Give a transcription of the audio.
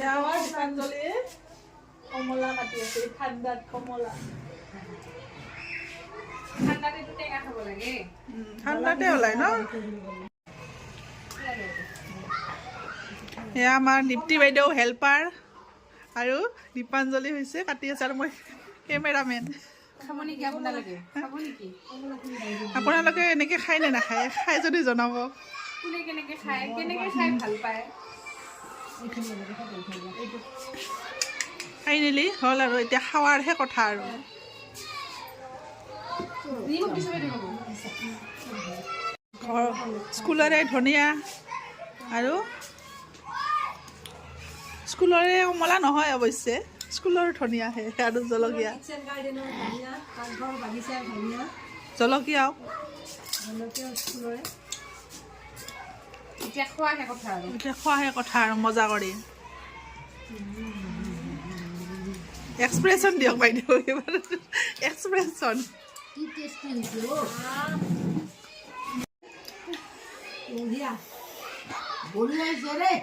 এয়া আমাৰ দীপাঞ্জলিয়ে কমলা কাটি আছে। এই ঠাণ্ডাত কমলা। ঠাণ্ডাত এইটো টেঙা খাব লাগে। ঠাণ্ডাতে ওলাই ন? এয়া আমাৰ দীপ্তি বাইদেউ হেল্পাৰ আৰু দীপাঞ্জলি হৈছে কাটি আছে আৰু মই কেমেৰামেন। খাব নেকি আপোনালোকে? খাব নেকি? আপোনালোকে এনেকৈ খায় নে নাখায়? খাই যদি জনাব। কোনে কেনেকে খায়, কেনেকে খাই ভাল পায়। ফাইনেলি হ'ল আৰু এতিয়া খোৱাৰহে কথা আৰু। নিমখ দিছো বাইদেউ। ঘৰ স্কুলৰে ধনিয়া আৰু স্কুলৰে কমলা নহয় অৱশ্যে, স্কুলৰ ধনিয়াহে আৰু জলকীয়া। কিটচেন গাৰ্ডেনৰ ধনিয়া, পাকঘৰ বাগিচাৰ ধনিয়া। জলকীয়াও। জলকীয়া স্কুলৰে। এতিয়া খোৱাহে কথা আৰু। এতিয়া খোৱাহে কথা আৰু মজা কৰি। এক্সপ্ৰেছন দিয়ক বাইদেউ, এইবাৰ এক্সপ্ৰেছন। কি টেষ্টি হৈছে অ'। বঢ়িয়া, বঢ়িয়া হৈছে ৰে।